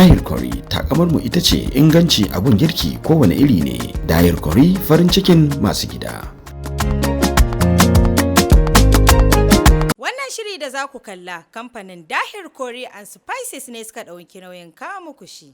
Dahir Curry, takamar mu ita ce inganci abun girki kowane iri ne. Dahir Curry, farin cikin masu gida. Wannan shiri da za ku kalla, kamfanin Dahir Curry and Spices ne suka ɗauki nauyin kawo muku shi.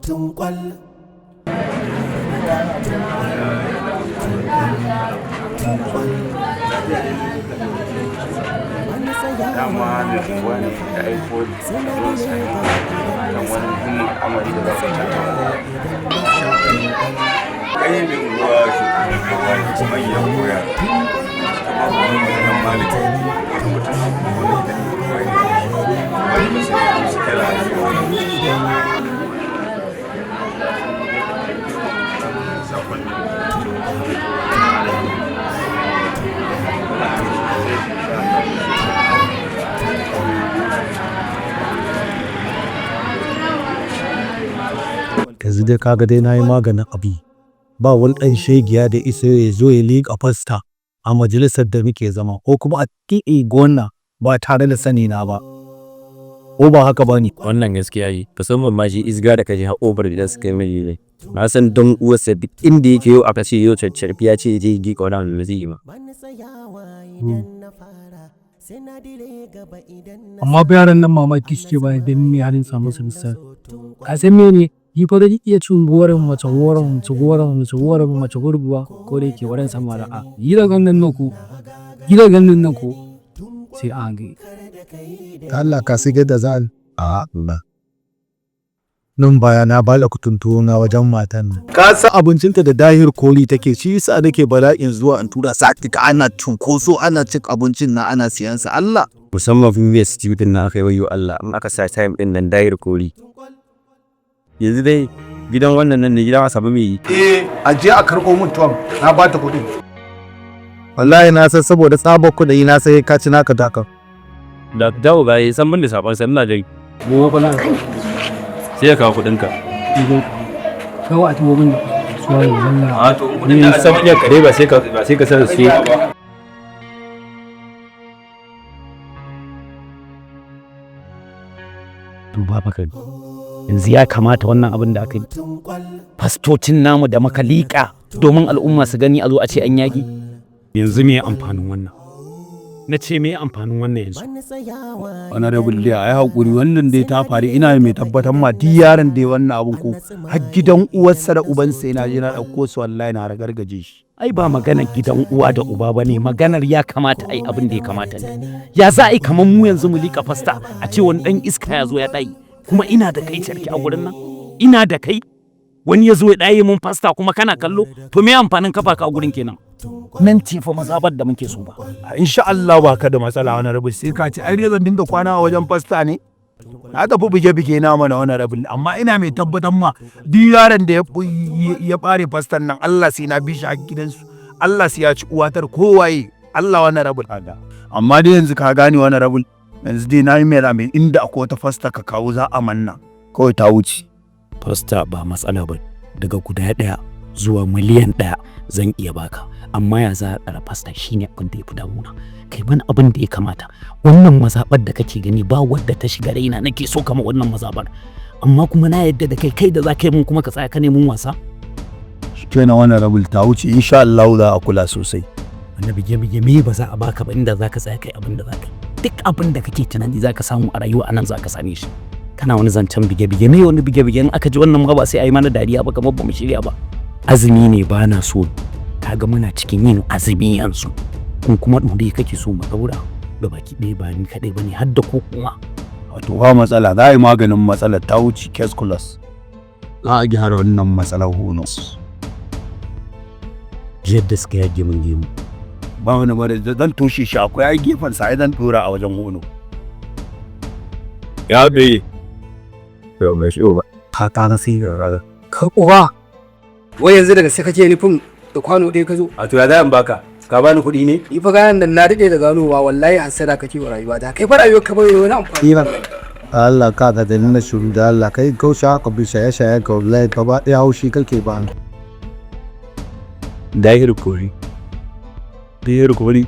Tunkwal. Dama mai unguwa ne da aiko zuwa sami kan wani muhimmin al'amari da za ku tattauna. Kai mai unguwa, shugaban kowa ne kuma ya koya kamar wani mutum malik, wani mutum wani da wani wani mutum su kira. Yanzu dai kaga dai na yi maganin abu, ba wani ɗan shegiya da isa ya zo ya liƙa fasta a majalisar da muke zama ko kuma a cikin gona ba tare da sani na ba, ko ba haka ba ne? Wannan gaskiya yi, musamman ma shi isga da kaje har ofar gidan su kai mai ne. Na san don uwarsa duk inda yake yau aka ce yau carfi ya ce ya je ya giƙa wani abu, ba zai yi ba. Amma fa yaran nan mamaki suke bayar da ni halin samu su misali. Ka san mene? Ni fa zan iya cin goron mace, goron mace, goron mace, goron mace gurguwa, ko da yake wurin sama da a. Yi da ganin nan ko. Yi da ganin nan ko. Sai a hankali. Allah ka sigar da za a Allah. Nan baya na bala kutuntu na wajen matan nan. Ka san abincinta da dahir koli take shi yasa nake bala'in zuwa in tura satika ana cunkoso ana cin abincin na ana siyan sa Allah. Musamman fi stew din na aka yi wayo Allah in aka sa time din nan dahir kori. Yanzu dai gidan wannan nan ne gidan Asabe mai yi. Eh, a je a karɓo min tuwon, na ba ta kuɗi. Wallahi na san saboda tsabar kuɗi na sai ka ci naka taka. Da dawo ga yi san mun da sabon san ina jin. Mu ma fa Sai ya kawo kuɗin ka. Kawo a tuwo min suwa ne wallah. A to kuɗin da Asabe ya kare ba sai ka san su. Duba baka yanzu ya kamata wannan abin da aka yi fastocin namu da muka liƙa domin al'umma su gani a zo a ce an yaƙi. Yanzu me amfanin wannan? Na ce me amfanin wannan yanzu? Honorable Liya, ai hakuri wannan dai ta faru. Ina mai tabbatar ma duk yaron da ya wannan abun ko har gidan uwarsa da ubansa yana je na ɗauko su, wallahi na ragargaje shi. Ai ba maganar gidan uwa da uba ba ne, maganar ya kamata ai abin da ya kamata ne. Ya za a yi kamar mu yanzu mu liƙa fasta a ce wani ɗan iska ya zo ya ɗayi? Kuma ina da kai carki a gurin nan, ina da kai, wani ya zo ya ɗaye mun fasta kuma kana kallo. To me amfanin kafa ka a gurin kenan? Nan ce fa mazabar da muke so ba. Insha Allah ba ka da matsala, honorable, sai ka ce ai zan dinga kwana a wajen fasta ne. Na tafi buge-buge na mana, honorable, amma ina mai tabbatar ma duk yaron da ya bare fastan nan, Allah sai na bi shi a gidansu. Allah sai ya ci uwatar kowaye. Allah, honorable. Amma dai yanzu ka gane, honorable, yanzu dai na yi mai rami inda akwai wata fasta ka kawo za a manna kawai ta wuce. Fasta ba matsala ba, daga guda ɗaya zuwa miliyan 1 zan iya baka, amma ya za a tsara fasta shine abin da ya fi damuna. Kai mana abin da ya kamata. Wannan mazaɓar da kake gani ba wadda ta shiga raina nake so kama wannan mazaɓar, amma kuma na yadda da kai, kai da za ka yi mun kuma ka tsaya ka mun wasa. Kenan honorable, ta wuce, insha Allah za a kula sosai. Wanda bige bige me ba za a baka ba inda za ka tsaya kai abin da za ka yi. Duk abin da kake tunani za ka samu a rayuwa anan za ka same shi. Kana wani zancen bige bige me? Wani bige bige in aka ji wannan ma ba sai a yi mana dariya ba kamar ba mu shirya ba. Azumi ne ba na so, kaga muna cikin yin azumi yanzu, kun kuma ɗore kake so mu ɗaura da baki ɗaya, ba ni kaɗai ba ne, har da ko kuma. Wato ba matsala, za a yi maganin matsalar, ta wuce, case close. Za a gyara wannan matsalar hono. Yadda suka yage mun gemu. Ba wani bari zan toshe shi, akwai ai gefen sa ai zan dora a wajen hono. Ya bai. To mai shi ba. Ka ta sai ga Ka uba. Wai yanzu daga sai kake nufin da kwano ɗaya ka zo. A to ya za in baka? Ka bani kuɗi ne? Ni fa ganan da na daɗe da ganowa, wallahi hasada kake wa rayuwa da kai fa rayuwar ka bai wani amfani. Iban Allah ka da dalilin shiru da Allah kai kausha ka bi shaye shaye ka, wallahi gaba ɗaya haushi kake ba ni. Dahir kori. Dahir kori.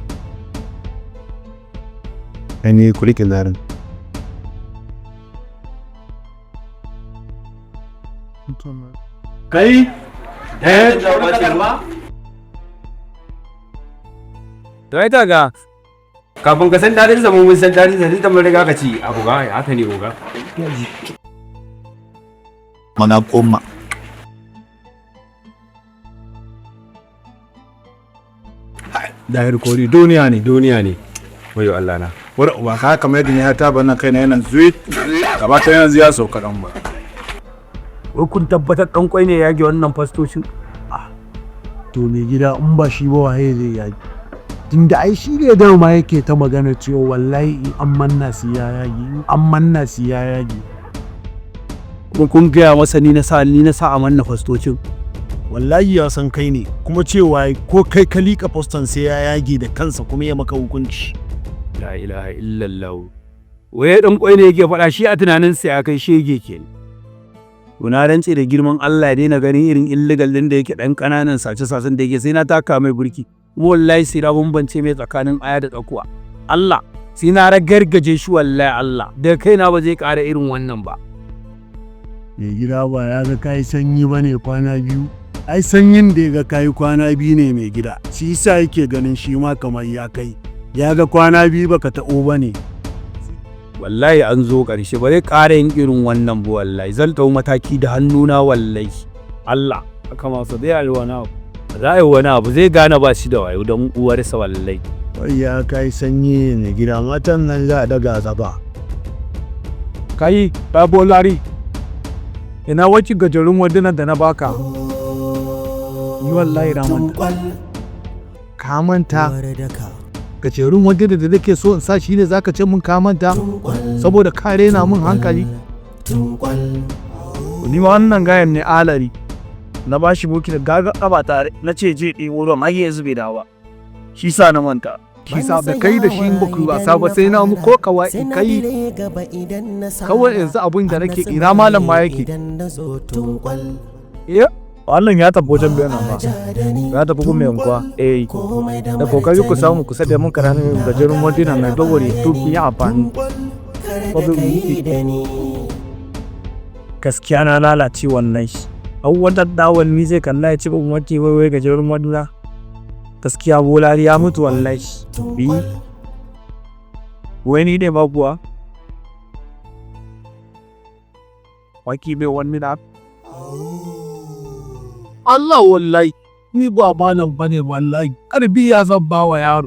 Kai ne ku rike larin. Kai. To ai ga kafin ka san dadin sa mun san dadin sa tun mun riga ka ci abu ga haka ne oga. Mana koma. Dahir kori duniya ne. Duniya ne. Wayo Allah na. Wani uba ka kamar yadda ya taba nan kai na yana zuwi gaba ta yanzu ya sauka dan ba. Wai kun tabbatar ɗan kwai ne yage wannan fastocin? To mai gida, in ba shi ba waye zai yage? Tunda ai shi ne dama yake ta magana cewa wallahi in an manna su ya yage, in an manna su ya yage. Kuma kun gaya masa ni na sa a manna fastocin? Wallahi ya san kai ne, kuma cewa ko kai ka liƙa faston sai ya yage da kansa kuma ya maka hukunci. La ilaha illallah. Waye dan kwai ne yake faɗa shi a tunanin sa ya kai shege kenan. To na rantse da girman Allah ya daina ganin irin illegal din da yake dan kananan sace-sacen da yake, sai na taka mai burki. Kuma wallahi sai na bambance mai tsakanin aya da tsakuwa. Allah sai na ragargaje shi, wallahi Allah da kaina ba zai ƙara irin wannan ba. Mai gida, ba ya ga kai sanyi ba ne kwana biyu? Ai sanyin da ya ga kayi kwana biyu ne mai gida, shi yasa yake ganin shi ma kamar ya kai. Ya ga kwana biyu baka taɓo ba ne. Wallahi an zo ƙarshe, ba zai ƙara yin irin wannan ba, wallahi zan ɗau mataki da hannuna, wallahi Allah. Haka masa zai yi wani abu, za a yi wani abu zai gane ba shi da wayo don uwarsa, wallahi. Wai ya kai sanyi ne gida, matan nan za a daga zaba. Kai babolari. Ina wacce gajerun wandunan da na baka? Ni wallahi na manta. Ka manta? Gajerun wandunan da nake so in sa shi ne zaka ce mun ka manta? Saboda ka rena mun hankali. Ni ma wannan gayan ne alari. Na ba shi boki da gaga kaba tare na ce je ɗebo ruwan har yanzu bai dawo ba. Shi sa na manta. Shi sa da kai da shi in ba ku yi wasa ba sai na mu ko kawai in kai. Kawai yanzu abin da nake ina malam ma yake. Iya. Wannan ya tafi wajen biyan nan ba. Ya tafi kuma yankuwa. Eh. Da kokari ku samu ku sabe mun karamin gajerun wanduna na dogori tuki ya amfani. Gaskiya na lalace wannan shi. An wata dawon ni zai kalla ya ci ban wanke wai wai gajerun wanduna. Gaskiya bolari ya mutu wallahi. Bi. Wai ni ne ba kuwa? Waki bai wani na. Allah wallahi ni ba malam bane wallahi karbi ya zan ba wa yaro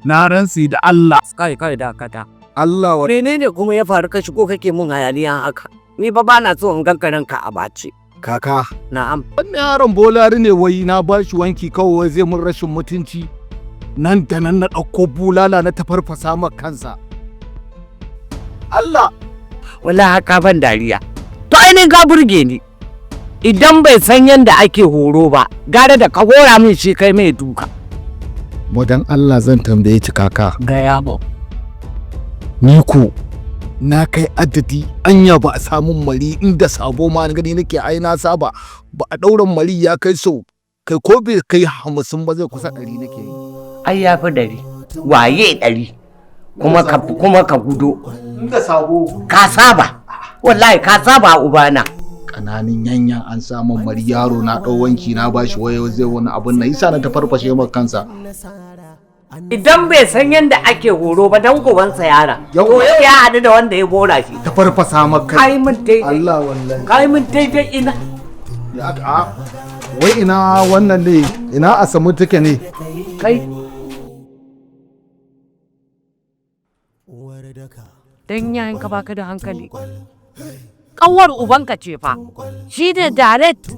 na rantsi da Allah. Kai kai dakata. Allah wa Menene kuma ya faru ka shigo kake mun hayaniya haka? Ni fa bana so in ganka ranka a bace. Kaka. Na'am. Wannan yaron bolari ne wai na ba shi wanki kawai zai mun rashin mutunci. Nan da nan na ɗauko bulala na tafarfasa ma kansa. Allah. Wallahi haka ban dariya. To ainihin ka burge ni. Idan bai san yadda ake horo ba, gara da ka hora min shi kai mai duka. Wadan Allah zan tambaye ki kaka. Gaya mu. Ni ko na kai adadi anya ba a samun mari inda sabo ma gani nake ai na saba ba a ɗauran mari ya kai so kai ko bai kai 50 ba zai kusa 100 nake yi. Ai ya fi 100. Waye 100? Kuma ka kuma ka gudo. Inda sabo. Ka saba. Wallahi ka saba ubana. Kananan yanyan an samun mari yaro na ɗau wanki na bashi wayo zai wani abun na isa na ta farfashe ma kansa. Idan bai san yadda ake horo ba dan ubansa yara. To yau ya haɗu da wanda ya bora shi. Ta farfasa maka. Kai mun daidai. Allah wallahi. Kai mun daidai ina. Ya a wai ina wannan ne ina asamu take ne. Kai. Dan yayin ka baka da hankali. Kawar ubanka ce fa. Shi ne direct.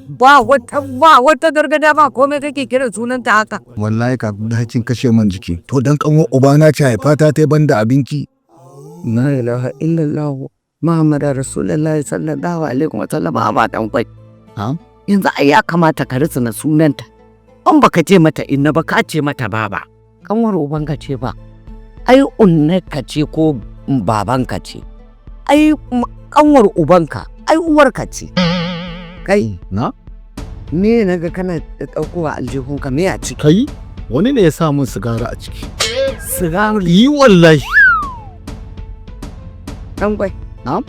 Ba wata ba wata gargada ba komai kake kiran sunanta haka. Wallahi ka dacin kashe man jiki. To dan kanwa ubana ce haifa ta tai banda abinci. La ilaha illallah Muhammadar Rasulullahi sallallahu alaihi wa sallam ba dan kwai. Ha? Yanzu ai ya kamata ka risina sunanta. In baka ce mata inna ba ka ce mata baba. Kanwar ubanka ce ba. Ai unnarka ce ko babanka ce. Ai kanwar ubanka ai uwarka ce. Kai. Na? Me na ga kana ɗaukowa aljihunka me a ciki? Kai wani ne ya sa mun sigara a ciki. Sigari? Yi wallahi. Dan kwai. Na'am.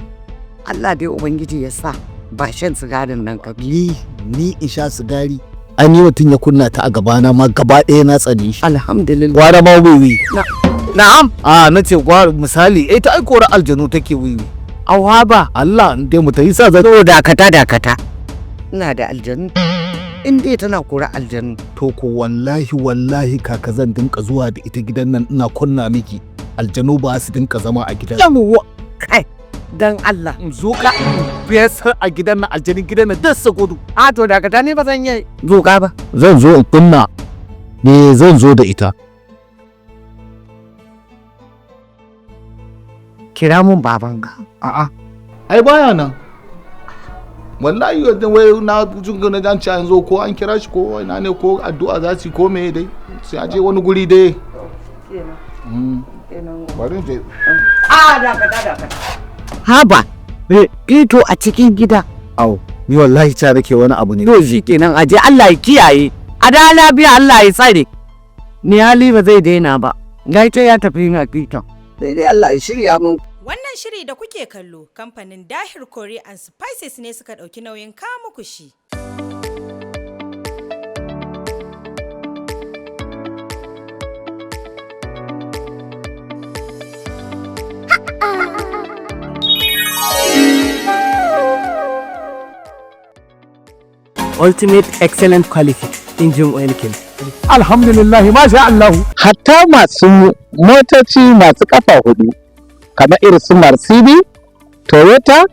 Allah dai Ubangiji ya sa ba shan sigarin nan ka. Ni in sha sigari. Ai ni mutum ya kunna ta a gabana ma gaba ɗaya na tsane shi. Alhamdulillah. Gwara ma wiwi. Na'am. A na ce gwara misali eh ta ai kora aljanu take wiwi. Auha ba. Allah in dai mu ta yi sa zan. To dakata dakata. Ina da aljanu. In dai tana kora aljanu. To ko wallahi wallahi kaka zan dinka zuwa da ita gidan nan ina kunna miki. Aljanu ba su dinka zama a gidan. Yawwa. Kai. Dan Allah. In zuka fesa a gidan nan aljanin gidan nan duk su gudu. A to dakata ni ba zan yi zuka ba. Zan zo in kunna. Ne zan zo da ita. Kira mun babanka. A'a. Ai baya nan. Wallahi yanzu wai na jin na dan ci yanzu ko an kira shi ko ina ne ko addu'a za su yi ko me dai sai a je wani guri dai. Bari in je. A dakata dakata. Haba. Ito a cikin gida. Au, ni wallahi ta nake wani abu ne. To shi kenan aje Allah ya kiyaye. A da lafiya Allah ya tsare. Ni hali ba zai daina ba. Gaita ya tafi yin hakika. Sai dai Allah ya shirya mun. Wannan shiri da kuke kallo kamfanin Dahir Curry and Spices ne suka ɗauki nauyin kawo muku shi. Ultimate excellent quality injin oil king. Alhamdulillah masha Allah. Hatta masu motoci masu kafa hudu kamar irin su Mercedes, Toyota,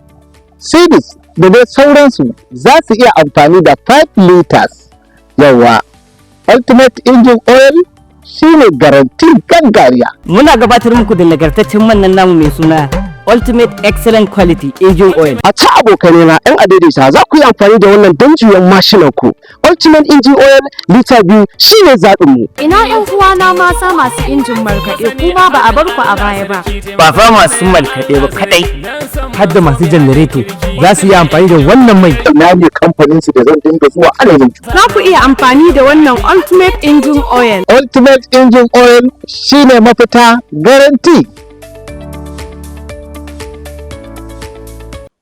Civic, da dai sauransu za su iya amfani da 5 liters. Yawa, Ultimate Engine Oil shine garanti gangariya. Muna gabatar muku da nagartaccen man nan namu mai suna Ultimate Excellent Quality Engine Oil. A ta abokanai na 'yan adaidaita za ku yi amfani da wannan don juyan mashinan ku. Ultimate Engine Oil lita 2 shine zaɓin mu. Ina 'yan uwana mata masu injin markaɗe, kuma ba a bar ku a baya ba. Ba fa masu markaɗe ba kaɗai, har da masu janareto za su yi amfani da wannan mai. Ina ne kamfanin su da zan dinga zuwa ana yin Za ku iya amfani da wannan Ultimate Engine Oil. Ultimate Engine Oil shine mafita garanti.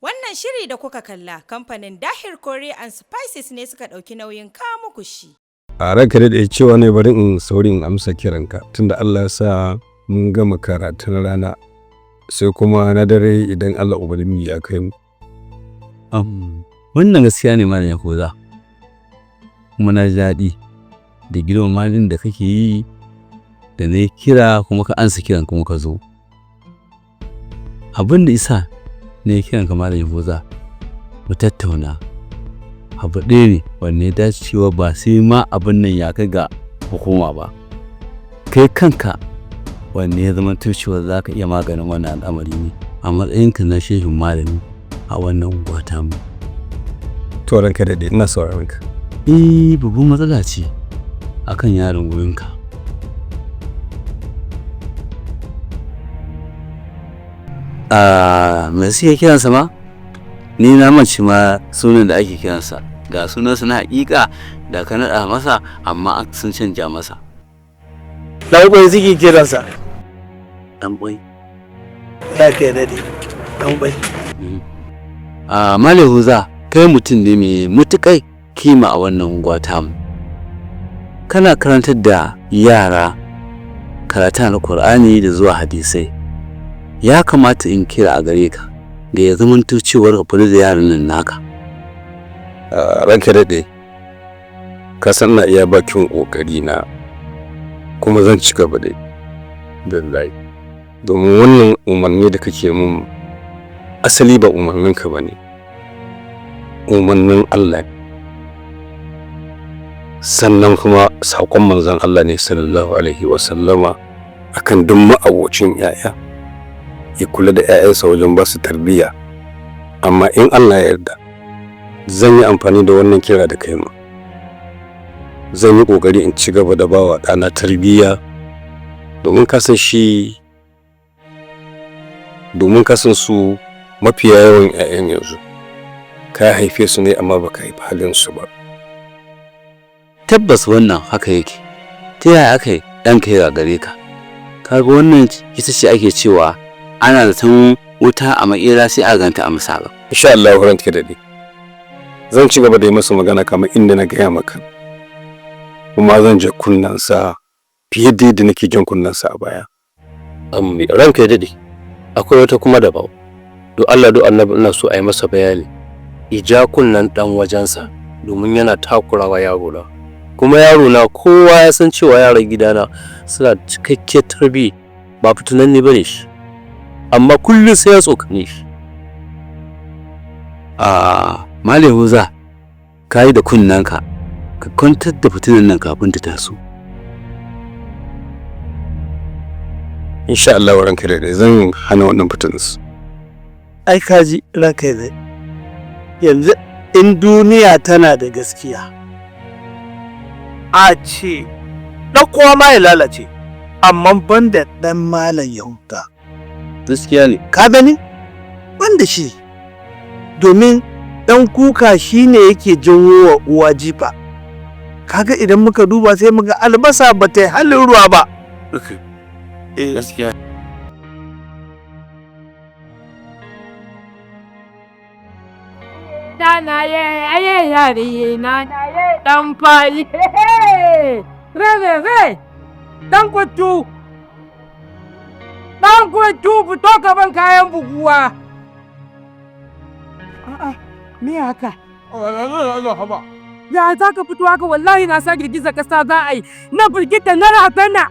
Wannan shiri da kuka kalla, kamfanin Dahir Kore and Spices ne suka ɗauki nauyin kawo muku shi. A ranka da cewa ne, bari in sauri in amsa kiranka tunda Allah ya sa mun gama karatun rana, sai kuma na dare idan Allah Ubangiji ya kai mu. Wannan gaskiya ne, Malam Yahuza, kuma na ji daɗi da girmama da kake yi da na kira kuma ka ansa kiran kuma ka zo. Abin da isa ne kiran ka, Malam Yahuza, mu tattauna abu ɗaya ne wanne ya dace cewa ba sai ma abin nan ya kai ga hukuma ba, kai kanka wanne ya zama cewa za ka iya maganin wannan al'amari ne a matsayinka na shehin malami a wannan unguwa tamu. To, ranka daɗe, ina sauraron ka. Eh, babban matsala ce akan yaron wurinka. A me suke kiransa ma? Ni na mance ma sunan da ake kiransa. Ga sunansa na haƙiƙa da ka naɗa masa, amma sun canja masa. Ɗan kwai suke kiransa. Ɗan kwai. Lafiya daɗe. Ɗan kwai. A Malam Huza, kai mutum ne mai matuƙar kima a wannan unguwa tamu. Kana karantar da yara karatun Alƙur'ani da zuwa hadisai. Ya kamata in kira a gare ka da ya zamanto cewar ka kula da yaran nan naka. Ranka daɗe, ka san na iya bakin ƙoƙari na, kuma zan ci gaba dai. Billahi. Domin wannan umarni da kake mun, asali ba umarninka ba ne. Umarnin Allah ne. Sannan kuma saƙon manzon Allah ne sallallahu alaihi wasallama akan duk ma'abocin 'ya'ya ya kula da 'ya'yansa wajen ba su tarbiyya. Amma in Allah ya yarda, zan yi amfani da wannan kira da kai ma. Zan yi ƙoƙari in ci gaba da bawa ɗana tarbiyya, domin ka san su mafiya yawan 'ya'yan yanzu ka haife su ne amma baka haifi halin su ba. Tabbas wannan haka yake. Ta yaya aka yi ɗanka ya gare ka? Kaga wannan ita ce ake cewa ana zaton wuta a maƙera sai a ganta a masaka. Insha Allah, ranka daɗe, zan ci gaba da yi masa magana kamar inda na gaya maka, kuma zan ja kunnensa fiye da yadda nake jan kunnensa a baya. Ranka ya daɗe, akwai wata kuma daban. Do Allah do Annabi, ina so a yi masa bayani ija kunnen ɗan wajensa, domin yana takurawa yaro na. Kuma yaro na, kowa ya san cewa yaran gidana suna cikakkiyar tarbiyya, ba fitinanne bane shi, amma kullum sai ya tsokane shi. A Malam Yahuza, ka yi da kunnenka, ka kwantar da fitinan nan kafin ta taso. Insha Allah, ranka daɗe, zan hana wannan fitinas. Ai kaji, ranka ya. Yanzu in duniya tana da gaskiya, a ce ɗan kowa ma ya lalace, amma ban da ɗan Malam Yahuza. Gaskiya ne. Ka gani? Ban da shi. Domin ɗan kuka shi ne yake janwo wa uwa jifa. Kaga idan muka duba sai muga albasa ba ta yi halin ruwa ba. Gaskiya. Na ye aye yari na dan fari. Re re re, dan kutu, dan kutu, fito gaban kayan buguwa. A'a, me haka? Ya za ka fito haka? Wallahi na sa girgiza kasa za a yi, na firgita, na razana.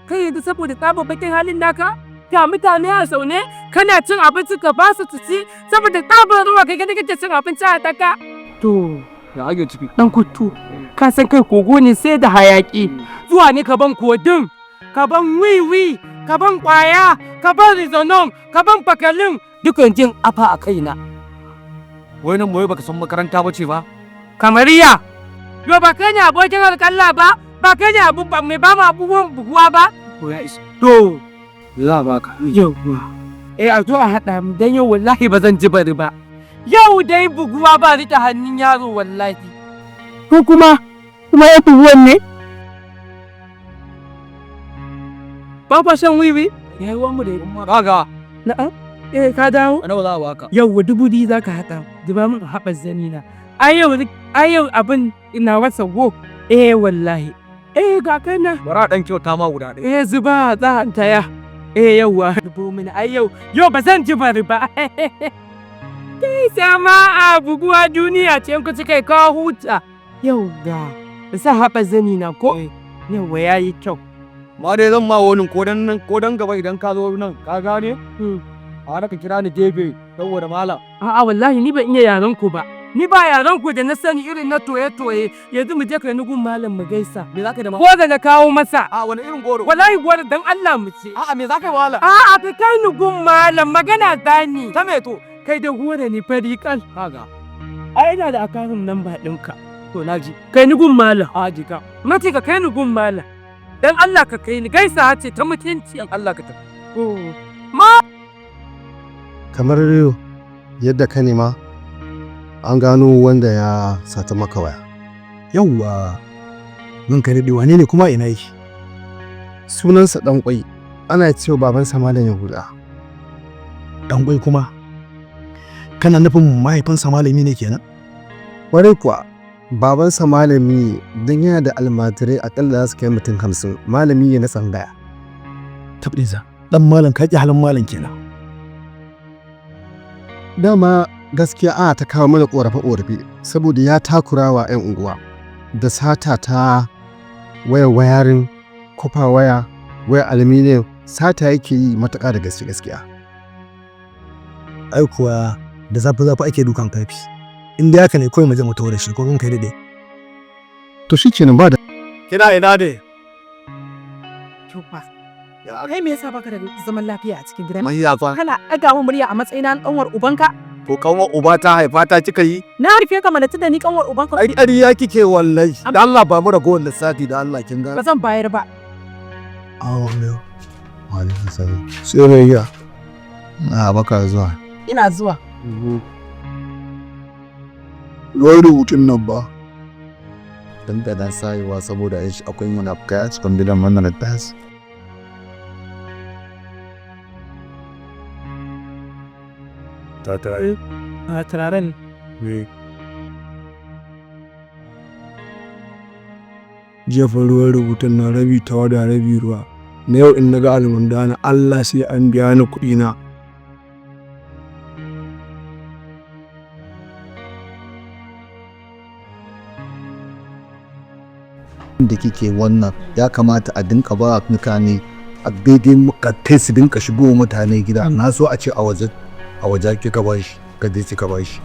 Kai yanzu saboda tsabar bakin halin naka. Ga mutane a zaune kana cin abinci ka ba su ci saboda tsabar ruwa kai kake cin abinci a daka. To Ya ake ciki? Dan kuttu, ka san kai kogo ne sai da hayaki. Zuwa ne ka ban kodin, ka ban wiwi, ka ban kwaya, ka ban rizonon, ka ban fakalin, dukan jin afa a kaina. Wai nan boye baka san makaranta ba ce ba? Kamariya, yo ba kai ne abokin alƙalla ba, ba kai ne abu ba mai ba mu abubuwan buguwa ba. Ko ya isa. To, Za a baka. Yauwa. Eh a zo a haɗa mu dan yau wallahi ba zan ji bari ba. Yau dai buguwa ba riƙe hannun yaro wallahi. Ko kuma ya buguwan ne? Ba kwa shan wiwi? Yayi wan mu da kaga. Na'am. Eh ka dawo? Nawa za a baka? Yauwa 2000 za ka haɗa. Zuba min haɓar zani na. Ai yau abin ina wasa wo. Eh wallahi. Eh ga kai na. Bara dan kyauta ma guda ɗaya. Eh zuba za a taya. Eh yauwa. Dubo mini ai yau ba zan ji bari ba. Kai sama a buguwa duniya ce in ku ci kai ka huta. Yau ga. Sa haɓa zani na ko? Yauwa yayi kyau. Ma dai zan ma wani ko dan nan ko dan gaba idan ka zo nan ka gane? A ka kira ni gefe saboda malam. A'a wallahi ni ban iya yaran ku ba. Ni ba yaran ku da na sani irin na toye-toye yanzu mu je kai ni gun malam mu gaisa. Me zaka da ma? Goro na kawo masa. A wani irin goro? Wallahi goro dan Allah mu ce. A'a me zaka yi malam? A'a ka kai ni gun malam magana zani. Ta me to? Kai da goro ne fari kal. Kaga. Ai ina da akawun namba ɗinka. To naji. Kai ni gun malam. A jika. Mace ka kai ni gun malam. Dan Allah ka kai ni gaisa ce ta mutunci. Dan Allah ka tafi. Oh. Ma Kamar yadda ka nema, an gano wanda ya sata maka waya. Yawwa, ranka daɗe wane ne kuma ina yake? Sunansa ɗan ƙwai, ana cewa babansa Malam Yahuda. Ɗan ƙwai kuma? Kana nufin mahaifinsa malami ne kenan? Kwarai kuwa, babansa malami ne don yana da almajirai aƙalla za su kai mutum 50, malami ne na tsangaya. Tabɗiza, ɗan malam ka ƙi halin malam kenan. Dama gaskiya ana ta kawo mana ƙorafe-ƙorafe saboda ya takura wa 'yan unguwa da sata ta wayar wayarin, kofa waya, wayar aluminium, sata yake yi matuƙa da gaske gaskiya. Ai kuwa da zafi-zafi ake dukan kafi. In dai haka ne kawai mu je mu taho da shi ko kun kai daɗe. To shi kenan ba da. Kina ina ne? Tufa. Kai me yasa baka da zaman lafiya a cikin gidan? Mai yafa. Kana ɗaga min murya a matsayina na ƙanwar ubanka? To kanwar uba ta haifa ta kika yi? Na haife ka mana tunda ni ƙanwar ubanka. Ai ƙarya kike wallahi. Da Allah ba mu ragowar lissafi da Allah kin ga. Ba zan bayar ba. Awo ne. Wa alaikum salam. Sai mai gida. Na baka zuwa. Ina zuwa. Ruwan rubutun nan ba. Dan da dan sayewa saboda akwai munafukai a cikin gidan wannan tas. Ta tare. A turaren. Me. Jefa ruwan rubutun nan rabi tawada rabi ruwa. Na yau in naga almundana Allah sai an biya ni kuɗi na. Da kike wannan ya kamata a dinka ba mutane a daidai muka su dinka shigo mutane gida na so a ce a waje a waje kika ba shi ka je kika ba shi.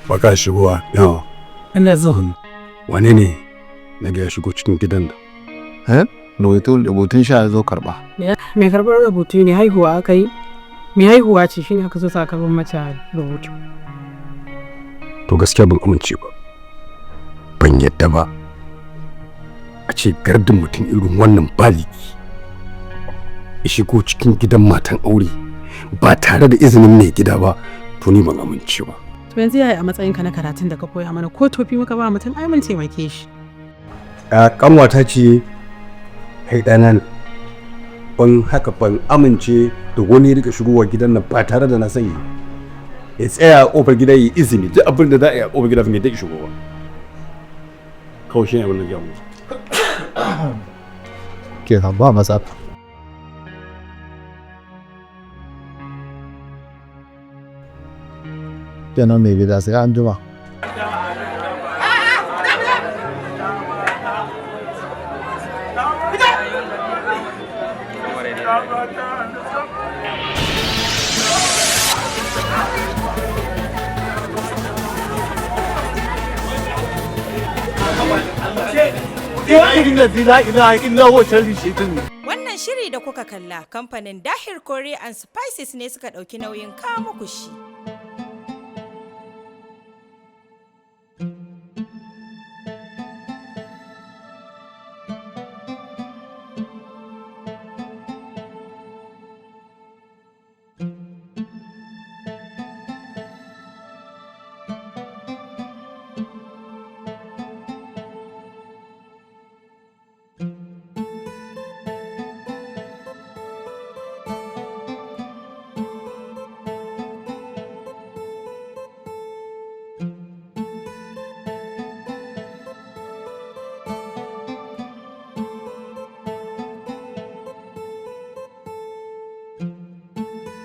Baka shigowa yawa. Ina zuwa. Wane ne na ga ya shigo cikin gidan da? Eh? Rubutun sha ya zo karba. Mai karɓar rubutu ne haihuwa aka yi. Mai haihuwa ce shine aka zo sakamakon mata rubutu. To gaskiya ban amince ba. Ban yadda ba. A ce gardin mutum irin wannan baliki ya shigo cikin gidan matan aure ba tare da izinin mai gida ba, to ni ban amince ba. To yanzu yaya a matsayinka na karatun da ka koya mana ko tofi muka ba mutum ai mun taimake shi. A kanwata ce kai ɗana ne. Ban haka ban amince da wani ya rika shigowa gidan nan ba tare da na sani. Ya tsaya a ƙofar gida ya izini duk abin da za a yi a ƙofar gida mai da shigowa. Kawai shi ne abin da ya mu. Ke ba matsala. Kenan mai gida sai an jima. La ilaha illa huwa sharri shaitan. Wannan shiri da kuka kalla kamfanin Dahir Kore and Spices ne suka ɗauki nauyin kawo muku shi.